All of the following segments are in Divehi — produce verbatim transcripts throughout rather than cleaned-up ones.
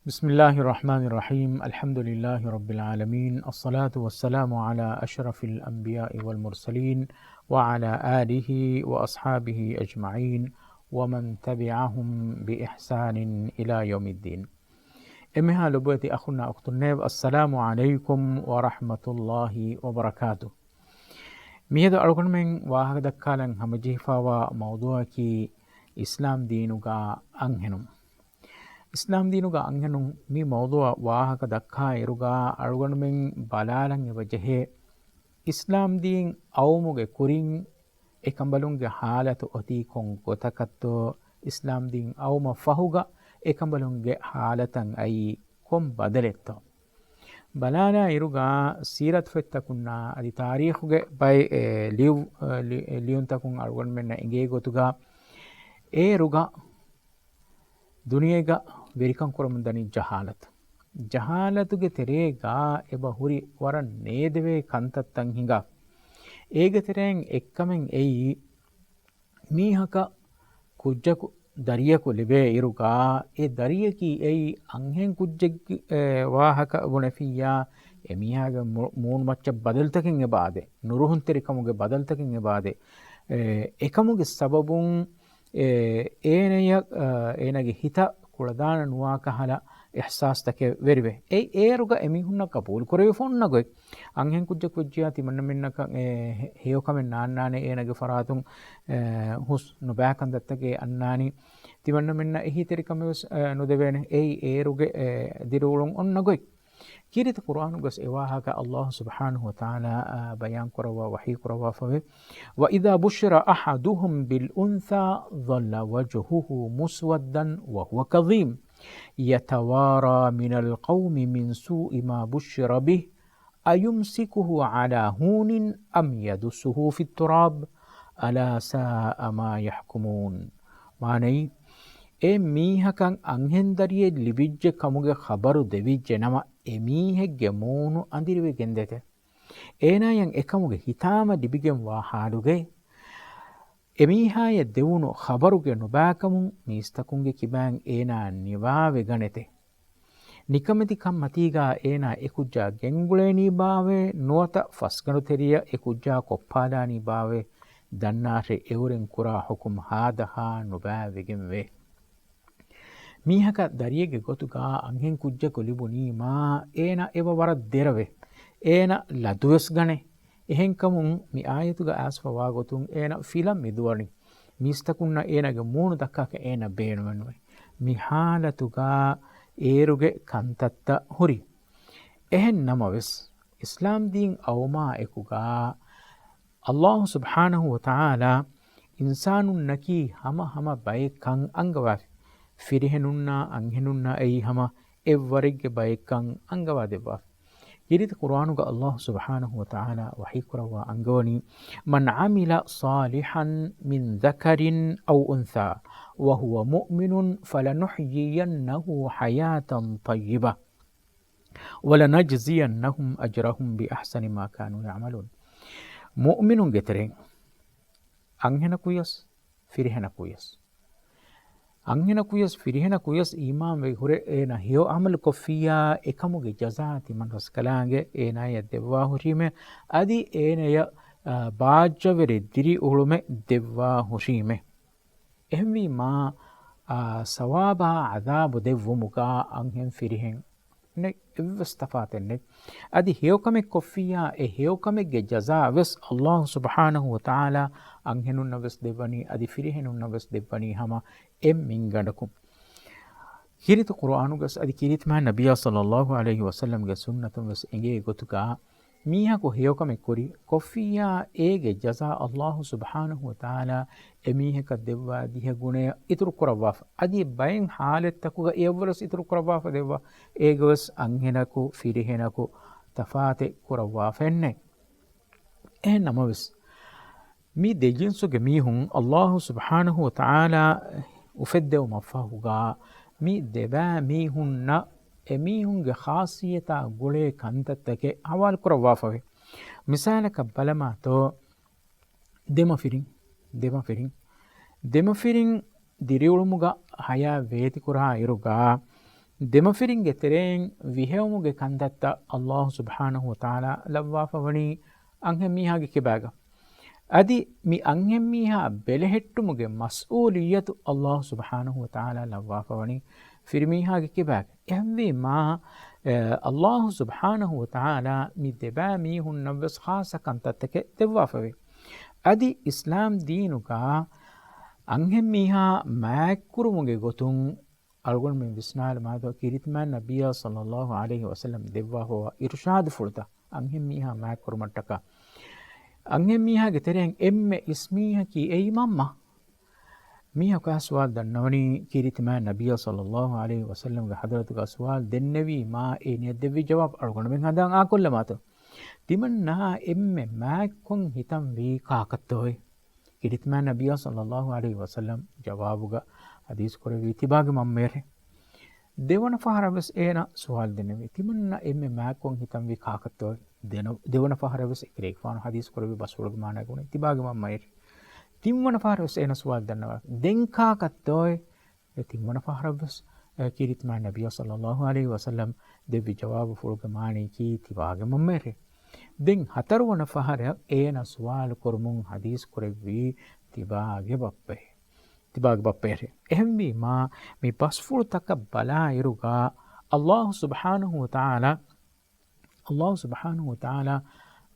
بسم الله الرحمن الرحيم. الحمد لله رب العالمين. الصلاة والسلام على أشرف الأنبياء والمرسلين وعلى آله وأصحابه أجمعين ومن تبعهم بإحسان إلى يوم الدين. އެންމެހާ ލޮބުވެތި އަޚުންނާ އުޚްތުންނޭވެ، އައްސަލާމު ޢަލައިކުމް ވަރަޙްމަތުﷲި ވަބަރަކާތު. މިއަދު އަޅުގަނޑުމެން ވާހަކަ ދައްކާލަން ހަމަޖެހިފައިވާ މައުޟޫޢަކީ އިސްލާމް ދީނުގަ އަންހެނުން. އިސްލާމް ދީނުގަ އަންހެނުން މި މައުޟޫޢަށް ވާހަކަ ދައްކާ އިރުގަ އަޅުގަނޑުމެން ބަލާލަން އެބަޖެހޭ، އިސްލާމް ދީން އައުމުގެ ކުރިން އެކަނބަލުންގެ ޙާލަތު އޮތީ ކޮން ގޮތަކަށްތޯ؟ އިސްލާމް ދީން އައުމަށް ފަހުގަ އެކަނބަލުންގެ ޙާލަތަށް އައީ ކޮން ބަދަލެއްތޯ؟ ބަލާލާ އިރުގަ ސީރަތުފަތްތަކުންނާ އަދި ތާރީޚުގެ ބައެއް، އެ، ލިޔު-، އެ، ލި-، ލިޔުންތަކުން އަޅުގަނޑުމެންނަށް އެނގޭ ގޮތުގަ އޭރުގަ ދުނިޔޭގަ ވެރިކަން ކުރަމުން ދަނީ ޖަހާލަތު. ޖަހާލަތުގެ ތެރޭގަ އެބަ ހުރި ވަރަށް ނޭދެވޭ ކަންތައްތައް ހިނގާ. އޭގެ ތެރެއިން އެއްކަމެއް އެއީ، މީހަކަށް ކުއްޖަކު ދަރިޔަކު ލިބޭ އިރުގަ، އެ ދަރިޔަކީ އެއީ އަންހެން ކުއްޖެއްގެ، އެ، ވާހަކަ ބުނެފިއްޔާ، އެ މީހާގެ މު-، މޫނު މައްޗަށް ބަދަލުތަކެއް އެބަ އާދޭ، ނުރުހުންތެރިކަމުގެ ބަދަލުތަކެއް އެބަ އާދޭ. އެ، އެކަމުގެ ސަބަބުން އެ، އޭނަޔަށް، އަ، އޭނަގެ ހިތަށް ކުޅަދާނަ ނުވާ ކަހަލަ އިޙްސާސްތަކެއް ވެރިވޭ. އެއީ އޭރުގަ އެމީހުންނަށް ޤަބޫލު ކުރެވިފަ އޮންނަ ގޮތް. އަންހެން ކުއްޖަކު ވެއްޖިޔާ ތިމަންނަމެންނަކަށް އެ، ހެ-، ހެޔޮކަމެއް ނާންނާނެ، އޭނަގެ ފަރާތުން، އެ، ހުސް ނުބައި ކަންތައްތަކެއް އަންނާނީ. ތިމަންނަމެންނަށް އެހީތެރިކަމެއް ވެސް، އެ، ނުދެވޭނެ. އެއީ އޭރުގެ، އެ، ދިރިއުޅުން އޮންނަ ގޮތް. ކީރިތި ޤުރުއާނުގަސް އެވާހަކަ ﷲ ސުބްޙާނަހޫ ވަތަޢާލާ، އާ، ބަޔާން ކުރައްވާ ވަޙީ ކުރައްވާފަވޭ. وإذا بشر أحدهم بالأنثى ظل وجهه مسودا وهو كظيم يتوارى من القوم من سوء ما بشر به أيمسكه على هون أم يدسه في التراب ألا ساء ما يحكمون. މާނައީ، އެ މީހަކަށް އަންހެން ދަރިއެއް ލިބިއްޖެ ކަމުގެ ޚަބަރު ދެވިއްޖެ ނަމަ، އެ މީހެއްގެ މޫނު އަނދިރިވެގެންދޭތެ. އޭނާޔަށް އެކަމުގެ ހިތާމަ ލިބިގެންވާ ޙާލުގައި، އެމީހާޔަށް ދެވުނު ޚަބަރުގެ ނުބައިކަމުން މީސްތަކުންގެ ކިބައިން އޭނާ ނިވާވެގަނެތެ. ނިކަމެތި ކަންމަތީގަ އޭނާ އެކުއްޖާ ގެންގުޅޭނީ ބާވޭ، ނުވަތަ ފަސްގަނޑު ތެރެޔަށް އެކުއްޖާ ކޮށްޕާލާނީ ބާވޭ، ދަންނާށޭ އެއުރެން ކުރާ ޙުކުމް ހާދަހާ ނުބައިވެގެންވޭ. މީހަކަށް ދަރިއެއްގެ ގޮތުގަ އަންހެން ކުއްޖަކު ލިބުނީމާ، އޭނަ އެބަ ވަރަށް ދެރަވޭ. އޭނަ ލަދުވެސް ގަނެ. އެހެންކަމުން މި އާޔަތުގަ އައިސްފަވާ ގޮތުން އޭނަ ފިލަން މި ދުވަނީ. މީސްތަކުންނަށް އޭނަގެ މޫނު ދައްކާކަށް އޭނަ ބޭނުމެއްނުވޭ. މި ޙާލަތުގަ އޭރުގެ ކަންތައްތައް ހުރި. އެހެން ނަމަވެސް، އިސްލާމް ދީން އައުމާ އެކުގަ، ﷲ ސުބްޙާނަހޫ ވަތަޢާލާ އިންސާނުންނަކީ ހަމަ ހަމަ ބައެއްކަން އަންގަވާފި. ފިރިހެނުންނާ އަންހެނުންނާ އެއީ ހަމަ އެއްވަރެއްގެ ބައެއްކަން އަންގަވާ ދެއްވާފި. ކީރިތި ޤުރުއާނުގަ ﷲ ސުބްޙާނަހޫ ވަތަޢާލާ ވަޙީކުރައްވާ އަންގަވަނީ، من عمل صالحا من ذكر أو أنثى وهو مؤمن فلنحيينه حياة طيبة ولنجزينهم أجرهم بأحسن ما كانوا يعملون. މުއުމިނުންގެ ތެރެއިން އަންހެނަކުވިޔަސް، ފިރިހެނަކުވިޔަސް. އަންހެނަކުވިޔަސް، ފިރިހެނަކުވިޔަސް އީމާންވެ ހުރެ އޭނަ ހެޔޮ ޢަމަލު ކޮށްފިއްޔާ، އެކަމުގެ ޖަޒާ ތިމަންރަސްކަލާނގެ އޭނާޔަށް ދެއްވާ ހުށީމޭ، އަދި އޭނަޔަށް، އާ، ބާއްޖަވެރި ދިރިއުޅުމެއް ދެއްވާ ހުށީމޭ. އެހެންވީމާ، އާ، ސަވާބާ ޢަޛާބު ދެއްވުމުގަ އަންހެން ފިރިހެން ނެތް، އެއްވެސް ތަފާތެއް ނެތް. އަދި ހެޔޮކަމެއް ކޮށްފިއްޔާ، އެ ހެޔޮކަމެއްގެ ޖަޒާ ވެސް ﷲ ސުބްޙާނަހޫ ވަތަޢާލާ އަންހެނުންނަށް ވެސް ދެއްވަނީ، އަދި ފިރިހެނުންނަށް ވެސް ދެއްވަނީ ހަމަ އެއް މިންގަނޑަކުން. ކީރިތި ޤުރުއާނުގަސް އަދި ކީރިތި މާތް ނަބިއްޔާ ޞައްލައްލާހު ޢަލައިހި ވަސައްލަމްގެ ސުންނަތުން ވެސް އެނގޭ ގޮތުގަ، މީހަކު ހެޔޮކަމެއް ކުރި ކޮށްފިއްޔާ، އޭގެ ޖަޒާ ﷲ ސުބްޙާނަހޫ ވަތަޢާލާ އެމީހަކަށް ދެއްވާ ދިހަ ގުނަޔަށް އިތުރު ކުރައްވާފަ. އަދި ބައެއް ޙާލަތްތަކުގަ އެއަށްވުރެސް އިތުރު ކުރައްވާފަ ދެއްވާ. އޭގަވެސް އަންހެނަކު ފިރިހެނަކު ތަފާތެއް ކުރައްވާފައެއްނެތް. އެހެން ނަމަވެސް، މި ދެ ޖިންސުގެ މީހުން ﷲ ސުބްޙާނަހޫ ވަތަޢާލާ އުފެއްދެވުމަށްފަހުގަ، މި ދެބައި މީހުންނަށް އެމީހުންގެ ޚާއްޞިއްޔަތާ ގުޅޭ ކަންތައްތަކެއް ހަވާލުކުރައްވާފަވޭ. މިސާލަކަށް ބަލަމާތޯ، ދެމަފިރިން، ދެމަފިރިން، ދެމަފިރިން ދިރިއުޅުމުގަ ޙަޔާތް ވޭތިކުރާ އިރުގަ، ދެމަފިރިންގެ ތެރެއިން ވިހެއުމުގެ ކަންތައްތައް ﷲ ސުބްޙާނަހޫ ވަތަޢާލާ ލައްވާފަ ވަނީ އަންހެންމީހާގެ ކިބާގަ. އަދި މި އަންހެންމީހާ ބެލެހެއްޓުމުގެ މަސްއޫލިއްޔަތު ﷲ ސުބްޙާނަހޫ ވަތަޢާލާ ލައްވާފަ ވަނީ ފިރިމީހާގެ ކިބާގަ. އެހެންވީމާ، އެ، ﷲ ސުބްޙާނަހޫ ވަތަޢާލާ މި ދެބައި މީހުންނަށްވެސް ޚާއްޞަ ކަންތައްތަކެއް ދެއްވާފަވޭ. އަދި އިސްލާމް ދީނުގަ އަންހެންމީހާ މާތްކުރުމުގެ ގޮތުން އަޅުގަނޑުމެން ވިސްނާލުމާ ދޯ، ކީރިތިމާ ނަބިއްޔާ ޞައްލައްލާހު ޢަލައިހި ވަސައްލަމް ދެއްވާފަވާ އިރުޝާދުފުޅުތައް އަންހެންމީހާ މާތްކުރުމަށްޓަކާ. އަންހެންމީހާގެ ތެރެއިން އެންމެ އިސްމީހަކީ އެއީ މަންމަ. މީހަކު އާ ސުވާލު ދަންނަވަނީ، ކީރިތިމާ ނަބިއްޔާ ޞައްލައްލާހު ޢަލައިހި ވަސައްލަމްގެ ޙަޟްރަތުގަ ސުވާލު ދެންނެވީމާ އޭނިއަށް ދެއްވި ޖަވާބު އަޅުގަނޑުމެން ހަނދާން އާކޮށްލަމާތޯ. ތިމަންނާ އެންމެ މާތްކޮށް ހިތަންވީ ކާކަށްތޯއޭ؟ ކީރިތިމާ ނަބިއްޔާ ޞައްލައްލާހު ޢަލައިހި ވަސައްލަމް ޖަވާބުގަ ޙަދީޘް ކުރެއްވީ ތިބާގެ މަންމައެއް. ދެވަނަ ފަހަރަށް ވެސް އޭނަ ސުވާލު ދެންނެވި، ތިމަންނަ އެންމެ މާތްކޮށް ހިތަންވީ ކާކަށްތޯ؟ ދެނަ-، ދެވަނަ ފަހަރަށް ވެސް އެކަލޭގެފާނު ޙަދީޘް ކުރެއްވި ބަސްފުޅުގެ މާނަ ގުޅި ތިބާގެ މަންމައެއް. ތިންވަނަ ފަހަރަށް ވެސް އޭނަ ސުވާލު ދަންނަވާ، ދެން ކާކަށްތޯއޭ؟ އެ ތިންވަނަ ފަހަރަށް ވެސް، އެ، ކީރިތިމާ ނަބިއްޔާ ޞައްލައްލާހު ޢަލައިހި ވަސައްލަމް ދެއްވި ޖަވާބު ފުޅުގެ މާނަޔަކީ ތިބާގެ މަންމައެއް. ދެން ހަތަރުވަނަ ފަހަރަށް އޭނަ ސުވާލު ކުރުމުން ޙަދީޘް ކުރެއްވީ ތިބާގެ ބައްޕައެއް. ތިބާގެ ބައްޕައެއް. އެހެންވީމާ، މި ބަސްފުޅުތަކަށް ބަލާއިރުގަ، ﷲ ސުބްޙާނަހޫ ވަތަޢާލާ، ﷲ ސުބްޙާނަހޫ ވަތަޢާލާ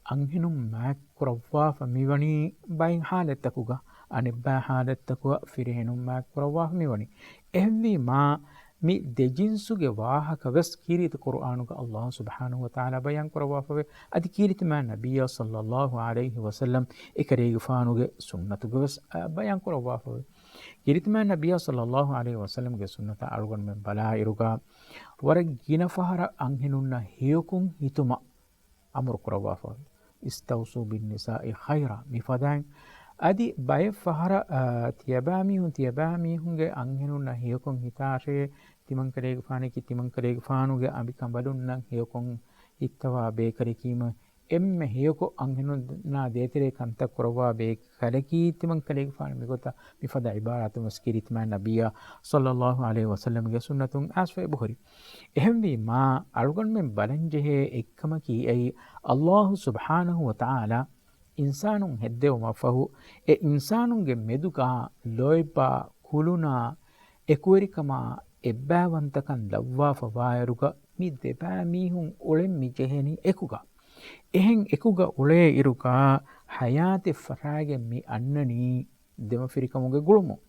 އަންހެނުން މާތްކުރައްވާފަ މިވަނީ ބައެއް ޙާލަތްތަކުގަ، އަނެއްބައި ޙާލަތްތަކުގަ ފިރިހެނުން މާތްކުރައްވާފަ މިވަނީ. އެހެންވީމާ، މި ދެ ޖިންސުގެ ވާހަކަ ވެސް ކީރިތި ޤުރުއާނުގަ ﷲ ސުބްޙާނަހޫ ވަތަޢާލާ ބަޔާން ކުރައްވާފަވޭ. އަދި ކީރިތިމާ ނަބިއްޔާ ޞައްލައްލާހު ޢަލައިހި ވަސައްލަމް އެކަލޭގެފާނުގެ ސުންނަތުގަ ވެސް، އަ، ބަޔާން ކުރައްވާފަވޭ. ކީރިތިމާ ނަބިއްޔާ ޞައްލައްލާހު ޢަލައިހި ވަސައްލަމްގެ ސުންނަތަށް އަޅުގަނޑުމެން ބަލާއިރުގަ، ވަރަށް ގިނަ ފަހަރަށް އަންހެނުންނަށް ހެޔޮކޮށް ހިތުމަށް އަމުރު ކުރައްވާފަ. "اسْتَوْصُوا بِالنِّسَاءِ خَيْرًا" މި ފަދައިން. އަދި ބައެއް ފަހަރަށް، އާ، ތިޔަބައިމީހުން، ތިޔަބައިމީހުންގެ އަންހެނުންނަށް ހެޔޮކޮށް ހިތާށޭ، ތިމަންކަލޭގެފާނަކީ ތިމަންކަލޭގެފާނުގެ އަނބިކަނބަލުންނަށް ހެޔޮކޮށް ހިއްތަވާ ބޭކަލަކީމަ، އެންމެ ހެޔޮކޮށް އަންހެނުންނާ ދޭތެރޭ ކަންތައް ކުރައްވާ ބޭކަލަކީ ތިމަންކަލޭގެފާނު. މިގޮތަށް މިފަދަ ޢިބާރާތުން ވެސް ކީރިތިމާ ނަބިއްޔާ ޞައްލައްލާހު ޢަލައިހި ވަސައްލަމްގެ ސުންނަތުން އައިސްފަ އެބަހުރި. އެހެންވީމާ، އަޅުގަނޑުމެން ބަލަންޖެހޭ އެއްކަމަކީ އެއީ، ﷲ ސުބްޙާނަހޫ ވަތަޢާލާ އިންސާނުން ހެއްދެވުމަށްފަހު، އެ އިންސާނުންގެ މެދުގަ ލޯތްބާ، ކުލުނާ، އެކުވެރިކަމާ، އެއްބައިވަންތަކަން ލައްވާފަވާއިރުގަ، މި ދެބައިމީހުން އުޅެން މި ޖެހެނީ އެކުގަ. އެހެން އެކުގަ އުޅޭ އިރުގަ، ޙަޔާތެއް ފަށާގެން މި އަންނަނީ ދެމަފިރިކަމުގެ ގުޅުމުން.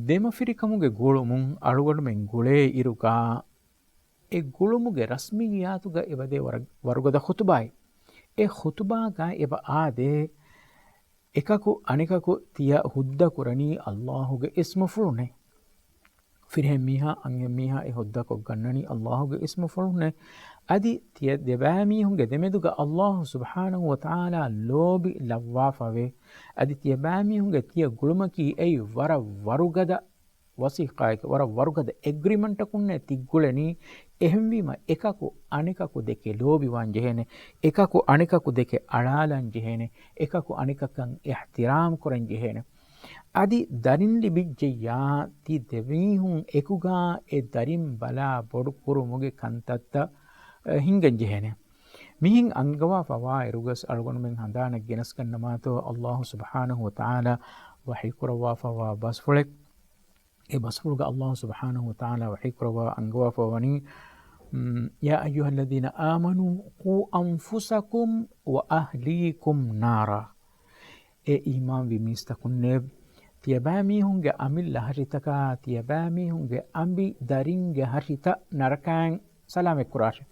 ދެމަފިރިކަމުގެ ގުޅުމުން އަޅުގަނޑުމެން ގުޅޭ އިރުގަ، އެ ގުޅުމުގެ ރަސްމިއްޔާތުގަ އެބަދޭ ވަރަށް ވަރުގަދަ ޚުތުބާއެއް. އެ ޚުތުބާގަ އެބަ އާދޭ، އެކަކު އަނެކަކު ތިޔަ ހުއްދަ ކުރަނީ ﷲ ގެ އިސްމުފުޅުންނޭ. ފިރިހެން މީހާ، އަންހެން މީހާ އެ ހުއްދަކޮށް ގަންނަނީ ﷲ ގެ އިސްމުފުޅުންނޭ. އަދި ތިޔަ ދެބައިމީހުންގެ ދެމެދުގަ ﷲ ސުބްޙާނަހޫ ވަތަޢާލާ ލޯބި ލައްވާފަވޭ. އަދި ތިޔަބައިމީހުންގެ ތިޔަ ގުޅުމަކީ އެއީ ވަރަށް ވަރުގަދަ ވަސީޤާއެކޭ، ވަރަށް ވަރުގަދަ އެގްރިމަންޓަކުންނޭ ތި ގުޅެނީ. އެހެންވީމަ، އެކަކު އަނެކަކު ދެކެ ލޯބިވާން ޖެހޭނެ، އެކަކު އަނެކަކު ދެކެ އަޅާލަން ޖެހޭނެ، އެކަކު އަނެކަކަށް އިޙްތިރާމް ކުރަން ޖެހޭނެ. އަދި ދަރިން ލިބިއްޖެއްޔާ، ތި ދެމީހުން އެކުގަ އެ ދަރިން ބަލާ ބޮޑު ކުރުމުގެ ކަންތައްތައް، އެ، ހިންގަން ޖެހޭނެ. މިހެން އަންގަވާފަވާ އިރުގަސް އަޅުގަނޑުމެން ހަނދާނަށް ގެނެސްގަންނަމާތޯ، ﷲ ސުބްޙާނަހޫ ވަތަޢާލާ ވަޙީކުރައްވާފަވާ ބަސްފުޅެއް. އެ ބަސްފުޅުގަ ﷲ ސުބްޙާނަހޫ ވަތަޢާލާ ވަޙީކުރައްވާ އަންގަވާފަ ވަނީ، މް، "يَا أَيُّهَا الَّذِينَ آمَنُوا قُوا أَنفُسَكُمْ وَأَهْلِيكُمْ نَارًا." އޭ އީމާންވި މީސްތަކުންނޭ، ތިޔަބައިމީހުންގެ އަމިއްލަ ހަށިތަކާ، ތިޔަބައިމީހުންގެ އަނބި ދަރިންގެ ހަށިތައް ނަރަކައިން ސަލާމަތްކުރާށެ.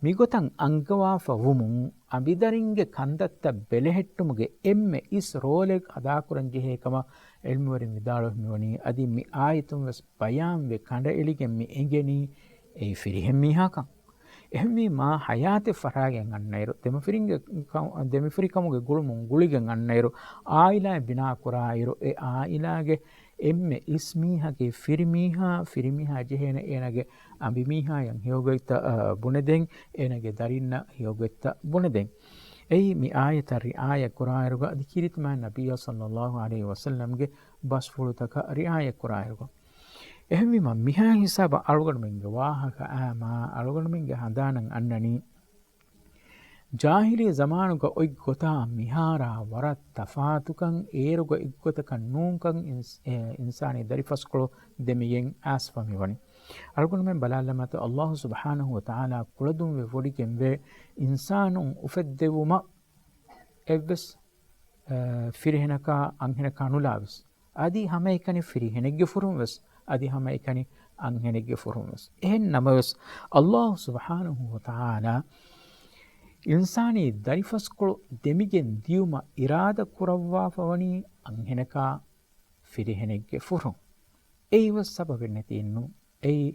މިގޮތަށް އަންގަވާފަ ވުމުން، އަނބިދަރިންގެ ކަންތައްތައް ބެލެހެއްޓުމުގެ އެންމެ އިސް ރޯލެއް އަދާކުރަން ޖެހޭ ކަމަށް ޢިލްމުވެރިން ވިދާޅުވެ މިވަނީ. އަދި މި އާޔަތުން ވެސް ބަޔާންވެ ކަނޑައެޅިގެން މި އެނގެނީ އެއީ ފިރިހެން މީހާކަން. އެހެންވީމާ، ޙަޔާތެއް ފަށާގެން އަންނައިރު، ދެމަފިރިންގެ ކަ-، ދެމަފިރިކަމުގެ ގުޅުމުން ގުޅިގެން އަންނައިރު، ޢާއިލާއެއް ބިނާކުރާއިރު، އެ ޢާއިލާގެ އެންމެ އިސް މީހަކީ ފިރިމީހާ، ފިރިމީހާ ޖެހޭނެ އޭނަގެ އަނބިމީހާޔަށް ހެޔޮގޮތްތައް، އަ، ބުނެދޭން، އޭނަގެ ދަރިންނަށް ހެޔޮގޮތްތައް ބުނެދޭން. އެއީ މި އާޔަތަށް ރިޢާޔަތް ކުރާއިރުގަ، އަދި ކީރިތިމާ ނަބިއްޔާ ޞައްލައްލާހު ޢަލައިހި ވަސައްލަމްގެ ބަސްފުޅުތަކަށް ރިޢާޔަތް ކުރާއިރުގަ. އެހެންވީމަ، މިހާ ހިސާބަށް އަޅުގަނޑުމެންގެ ވާހަކަ އާމާ އަޅުގަނޑުމެންގެ ހަނދާނަށް އަންނަނީ، ޖާހިލީ ޒަމާނުގަ އޮތް ގޮތާ މިހާރާ ވަރަށް ތަފާތުކަން، އޭރުގަ އެއްގޮތަކަށް ނޫންކަން އިންސް-، އެ، އިންސާނީ ދަރިފަސްކޮޅު ދެމިގެން އައިސްފަ މިވަނީ. އަޅުގަނޑުމެން ބަލާލަމާތޯ، ﷲ ސުބްޙާނަހޫ ވަތަޢާލާ ކުޅަދުންވެ ވޮޑިގެންވޭ އިންސާނުން އުފެއްދެވުމަށް އެއްވެސް، އަ، ފިރިހެނަކާ އަންހެނަކާ ނުލާވެސް، އަދި ހަމައެކަނި ފިރިހެނެއްގެ ފުރުން ވެސް، އަދި ހަމައެކަނި އަންހެނެއްގެ ފުރުން ވެސް. އެހެން ނަމަވެސް، ﷲ ސުބްޙާނަހޫ ވަތަޢާލާ އިންސާނީ ދަރިފަސްކޮޅު ދެމިގެން ދިޔުމަށް އިރާދަ ކުރައްވާފަ ވަނީ އަންހެނަކާ ފިރިހެނެއްގެ ފުރުން. އެއީ ވެސް ސަބަބެއް ނެތިއެއްނު. އެއީ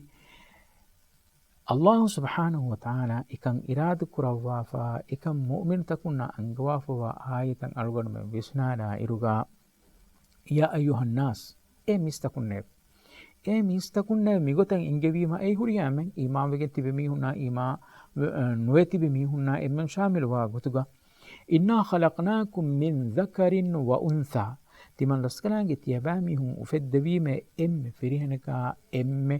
ﷲ ސުބްޙާނަހޫ ވަތަޢާލާ އެކަން އިރާދަ ކުރައްވާފަ، އެކަން މުއުމިނުތަކުންނަށް އަންގަވާފަވާ އާޔަތަށް އަޅުގަނޑުމެން ވިސްނާލާ އިރުގަ، يا أيها الناس، އޭ މީސްތަކުންނޭވެ! އޭ މީސްތަކުންނޭވެ! މިގޮތަށް އިންގެވީމަ އެ ހުރިހާ އެންމެން، އީމާންވެގެން ތިބި މީހުންނާ އީމާން ނުވެ ތިބި މީހުންނާ އެންމެން ޝާމިލުވާ ގޮތުގަ، إنا خلقناكم من ذكر وأنثى، ތިމަން ރަސްކަލާނގެ ތިޔަބައިމީހުން އުފެއްދެވީމޭ އެންމެ ފިރިހެނަކާ އެންމެ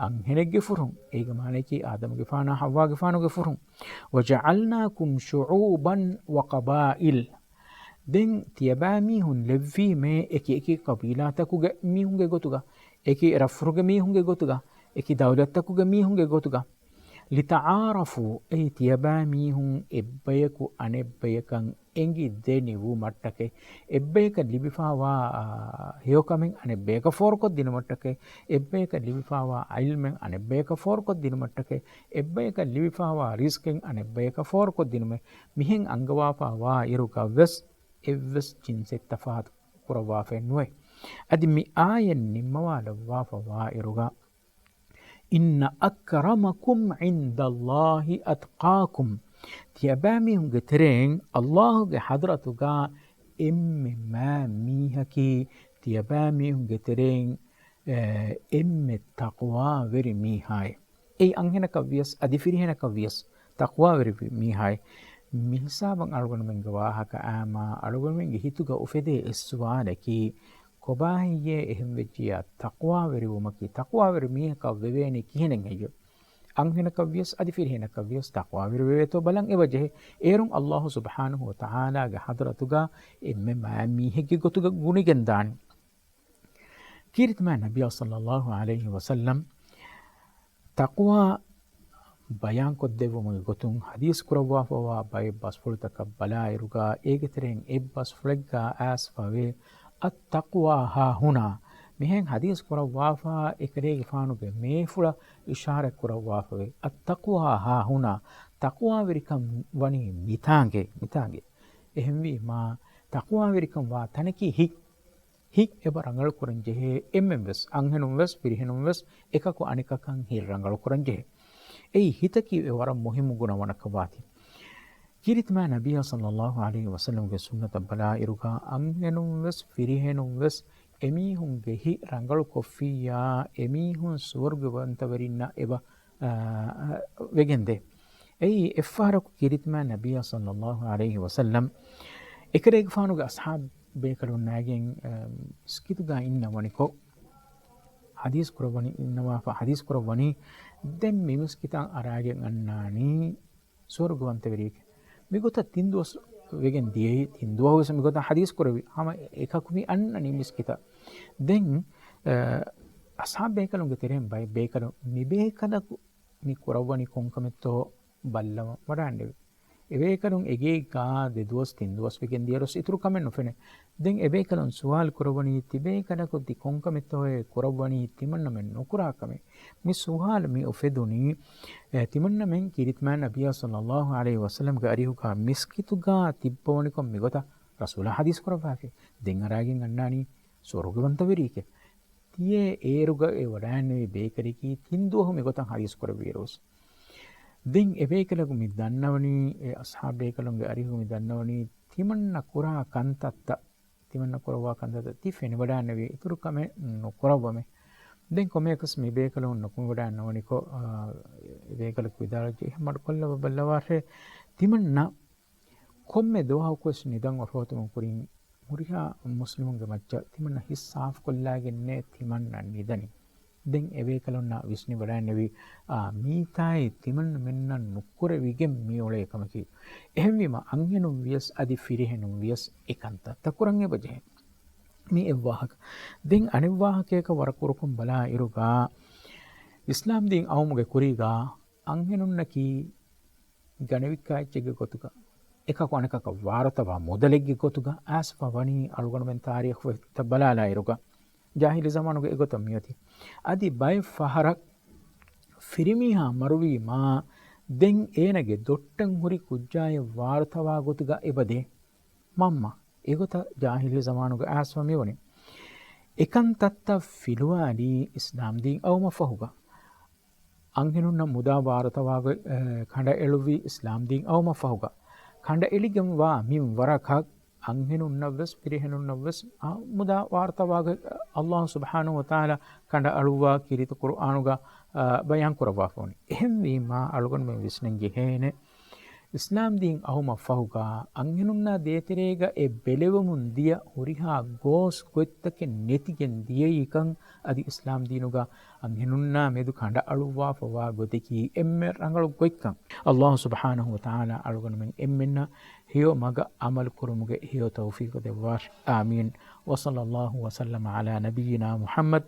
އަންހެނެއްގެ ފުރުން. އޭގެ މާނަޔަކީ އާދަމުގެފާނާ ޙައްވާގެފާނުގެ ފުރުން. وجعلناكم شعوبا وقبائل، ދެން ތިޔަބައިމީހުން ލެއްވީމޭ އެކި އެކި ޤަބީލާތަކުގެ މީހުންގެ ގޮތުގަ، އެކި ރަށްފުރުގެ މީހުންގެ ގޮތުގަ، އެކި ދައުލަތްތަކުގެ މީހުންގެ ގޮތުގަ. لتعارفوا، އެއީ ތިޔަބައިމީހުން އެއްބަޔަކު އަނެއްބަޔަކަށް އެނގި ދެނިވުމަށްޓަކައި، އެއްބަޔަކަށް ލިބިފާވާ، އާ، ހެޔޮކަމެއް އަނެއްބަޔަކަށް ފޯރުކޮށްދިނުމަށްޓަކައި، އެއްބަޔަކަށް ލިބިފާވާ ޢިލްމެއް އަނެއްބަޔަކަށް ފޯރުކޮށްދިނުމަށްޓަކައި، އެއްބަޔަކަށް ލިބިފާވާ ރިޒްޤެއް އަނެއްބަޔަކަށް ފޯރުކޮށްދިނުމެއް، މިހެން އަންގަވާފާވާ އިރުގަވެސް އެއްވެސް ޖިންސެއް ތަފާތު ކުރައްވާފައެއް ނުވޭ. އަދި މި އާޔަތް ނިންމަވާލައްވާފަވާ އިރުގަ، إن أكرمكم عند الله أتقاكم، ތިޔަބައިމީހުންގެ ތެރެއިން ﷲ ގެ ޙަޟްރަތުގަ އެންމެ މާތް މީހަކީ ތިޔަބައިމީހުންގެ ތެރެއިން، އެ، އެންމެ ތަޤްވާވެރި މީހާއޭ. އެއީ އަންހެނަކަށް ވިޔަސް އަދި ފިރިހެނަކަށް ވިޔަސް ތަޤްވާވެރި މީހާއޭ. މިހިސާބަށް އަޅުގަނޑުމެންގެ ވާހަކަ އާމާ އަޅުގަނޑުމެންގެ ހިތުގަ އުފެދޭ އެއް ސުވާލަކީ، ކޮބާހެއްޔޭ އެހެންވެއްޖިއްޔާ ތަޤްވާވެރިވުމަކީ؟ ތަޤްވާވެރި މީހަކަށް ވެވޭނީ ކިހިނެއް ހެއްޔެވެ؟ އަންހެނަކަށް ވިޔަސް އަދި ފިރިހެނަކަށް ވިޔަސް ތަޤްވާވެރި ވެވޭތޯ ބަލަން އެބަޖެހޭ. އޭރުން ﷲ ސުބްޙާނަހޫ ވަތަޢާލާގެ ޙަޟްރަތުގަ އެންމެ މާތް މީހެއްގެ ގޮތުގަ ގުނިގެންދާނެ. ކީރިތި މާތް ނަބިއްޔާ ޞައްލައްލާހު ޢަލައިހި ވަސައްލަމް ތަޤްވާ ބަޔާންކޮށްދެއްވުމުގެ ގޮތުން ޙަދީޘް ކުރައްވާފައިވާ ބައެއް ބަސްފުޅުތަކަށް ބަލާއިރުގަ، އޭގެ ތެރެއިން އެއް ބަސްފުޅެއްގަ އައިސްފަވޭ، التقوى ها هنا. މިހެން ޙަދީޘް ކުރައްވާފަ އެކަލޭގެފާނުގެ މޭފުޅަށް އިޝާރަތް ކުރައްވާފަވޭ، التقوى ها هنا. ތަޤްވާވެރިކަން ވަނީ މިތާނގައި، މިތާނގައި. އެހެންވީމާ، ތަޤްވާވެރިކަން ވާ ތަނަކީ ހިތް. ހިތް އެބަ ރަނގަޅު ކުރަން ޖެހޭ އެންމެން ވެސް، އަންހެނުން ވެސް، ފިރިހެނުން ވެސް، އެކަކު އަނެކަކަށް ހިތް ރަނގަޅު ކުރަން ޖެހޭ. އެއީ ހިތަކީ އެ ވަރަށް މުހިއްމު ގުނަވަނަކަށް ވާތީ. ކީރިތި މާތް ނަބިއްޔާ ޞައްލައްލާހު ޢަލައިހި ވަސައްލަމްގެ ސުންނަތަށް ބަލާއިރުގަ، އަންހެނުން ވެސް، ފިރިހެނުން ވެސް، އެމީހުންގެ ހިތް ރަނގަޅު ކޮށްފިއްޔާ، އެމީހުން ސުވަރުގެވަންތަވެރިންނަށް އެބަ، އާ، ވެގެންދޭ. އެއީ އެއްފަހަރަކު ކީރިތި މާތް ނަބިއްޔާ ޞައްލައްލާހު ޢަލައިހި ވަސައްލަމް އެކަލޭގެފާނުގެ އަޞްޙާބު ބޭކަލުންނާގެން، އަ، މިސްކިތުގަ އިންނަވަނިކޮށް، ޙަދީޘް ކުރައްވަނީ، އިންނަވާފަ ޙަދީޘް ކުރައްވަނީ، ދެން މި މިސްކިތަށް އަރާގެން އަންނާނީ ސުވަރުގަވަންތަވެރިއެކޭ. މިގޮތަށް ތިން ދުވަސް ވެގެން ދިޔައީ، ތިން ދުވަހު ވެސް މިގޮތަށް ޙަދީޘް ކުރެއްވި. ހަމަ އެކަކު މި އަންނަނީ މިސްކިތަށް. ދެން، އަ، އަޞްޙާބު ބޭކަލުންގެ ތެރެއިން ބައެއް ބޭކަލުން، މި ބޭކަލަކު މި ކުރައްވަނީ ކޮންކަމެއްތޯ ބައްލަވަން ވަޑާންނެވި. އެބޭކަލުން އެގޭގާ ދެ ދުވަސް ތިން ދުވަސް ވެގެން ދިޔަރުސް އިތުރު ކަމެއް ނުފެނޭ. ދެން އެބޭކަލުން ސުވާލު ކުރައްވަނީ، ތިބޭކަލަކު ތި ކޮންކަމެއްތޯއޭ ކުރައްވަނީ ތިމަންނަމެން ނުކުރާ ކަމެއް؟ މި ސުވާލު މި އުފެދުނީ، އެ، ތިމަންނަމެން ކީރިތި މާތް ނަބިއްޔާ ޞައްލައްލާހު ޢަލައިހި ވަސައްލަމްގެ އަރިހުގާ މިސްކިތުގާ ތިއްބަވަނިކޮށް މިގޮތަށް ރަސޫލާ ޙަދީޘް ކުރައްވާފި. ދެން އަރާގެން އަންނާނީ ސުވަރުގަވަންތަވެރިއެކޭ. ތިޔޭ އޭރުގަ އެ ވަޑާންނެވި ބޭކަލަކީ ތިން ދުވަހު މިގޮތަށް ޙަދީޘް ކުރެއްވިއިރުވެސް. ދެން އެބޭކަލަކު މި ދަންނަވަނީ، އެ އަޞްޙާބު ބޭކަލުންގެ އަރިހު މި ދަންނަވަނީ، ތިމަންނަ ކުރާ ކަންތައްތައް، ތިމަންނަ ކުރައްވާ ކަންތައްތައް ތި ފެނިވަޑާންނެވި އިތުރު ކަމެއް ނުކުރައްވަމޭ. ދެން ކޮމެއަކަސް މި ބޭކަލުން ނުކުމެވަޑާންނަވަނިކޮށް، އާ، އެ ބޭކަލަކު ވިދާޅުވެއްޖެ، އެހެން މަޑުކޮށްލައްވަ ބައްލަވާށޭ. ތިމަންނަ ކޮންމެ ދުވަހަކުވެސް ނިދަން އޮށޯތުމުން ކުރިން ހުރިހާ މުސްލިމުންގެ މައްޗަށް ތިމަންނަ ހިތް ސާފުކޮށްލާގެންނޭ ތިމަންނަ ނިދަނީ. ދެން އެބޭކަލުންނަށް ވިސްނިވަޑައިންނެވި، އާ، މީތާއި ތިމަންމެންނަށް ނުކުރެވިގެން މިއުޅޭ ކަމަކީ. އެހެންވީމަ، އަންހެނުން ވިޔަސް އަދި ފިރިހެނުން ވިޔަސް އެކަންތައްތައް ކުރަން އެބަޖެހޭ. މީ އެއްވާހަކަ. ދެން އަނެއްވާހަކަޔަކަށް ވަރަށް ކުރުކޮށް ބަލާ އިރުގަ، އިސްލާމްދީން އައުމުގެ ކުރީގަ އަންހެނުންނަކީ ގަނެވިއްކާ އެއްޗެއްގެ ގޮތުގަ، އެކަކު އަނެކަކަށް ވާރުތަވާ މުދަލެއްގެ ގޮތުގަ އައިސްފަ ވަނީ. އަޅުގަނޑުމެން ތާރީޚު ބަލާލާއިރުގަ، ޖާހިލީ ޒަމާނުގަ އެގޮތަށް މިއޮތީ. އަދި ބައެއް ފަހަރަށް ފިރިމީހާ މަރުވީމާ، ދެން އޭނަގެ ދޮއްޓަށް ހުރި ކުއްޖާއަށް ވާރުތަވާ ގޮތުގަ އެބަދޭ. މަންމަ، އެގޮތަށް ޖާހިލީ ޒަމާނުގަ އައިސްފަ މިވަނީ. އެކަންތައްތައް ފިލުވާލީ އިސްލާމްދީން އައުމަށް ފަހުގަ. އަންހެނުންނަށް މުދާ ވާރުތަވާގޮތް، އެ، ކަނޑައެޅުއްވީ އިސްލާމްދީން އައުމަށް ފަހުގަ. ކަނޑައެޅިގެންވާ މިންވަރަކަށް އަންހެނުންނަށްވެސް ފިރިހެނުންނަށްވެސް، އާ، މުދާ ވާރުތަވާގޮތް އައްލާހު ސުބްޙާނަހު ވަތަޢާލާ ކަނޑައަޅުއްވާ ކީރިތި ޤުރުއާނުގަ، އާ، ބަޔާން ކުރައްވާފަވަނީ. އެހެންވީމާ، އަޅުގަނޑުމެން ވިސްނަން ޖެހޭނެ، އިސްލާމްދީން އައުމަށް ފަހުގަ އަންހެނުންނާ ދޭތެރޭގަ އެ ބެލެވެމުން ދިޔަ ހުރިހާ ގޯސް ގޮތްތަކެއް ނެތިގެން ދިޔައީކަން، އަދި އިސްލާމްދީނުގަ އަންހެނުންނާ މެދު ކަނޑައަޅުއްވާފަވާ ގޮތަކީ އެންމެ ރަނގަޅު ގޮތްކަން. އައްލާހު ސުބްޙާނަހު ވަތަޢާލާ އަޅުގަނޑުމެން އެންމެންނަށް ހެޔޮ މަގަށް ޢަމަލު ކުރުމުގެ ހެޔޮ ތައުފީޤު ދެއްވާށި. އާމީން. وصلى الله وسلم على نبينا محمد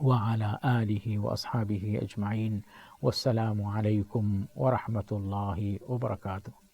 وعلى آله وأصحابه أجمعين. والسلام عليكم ورحمة الله وبركاته.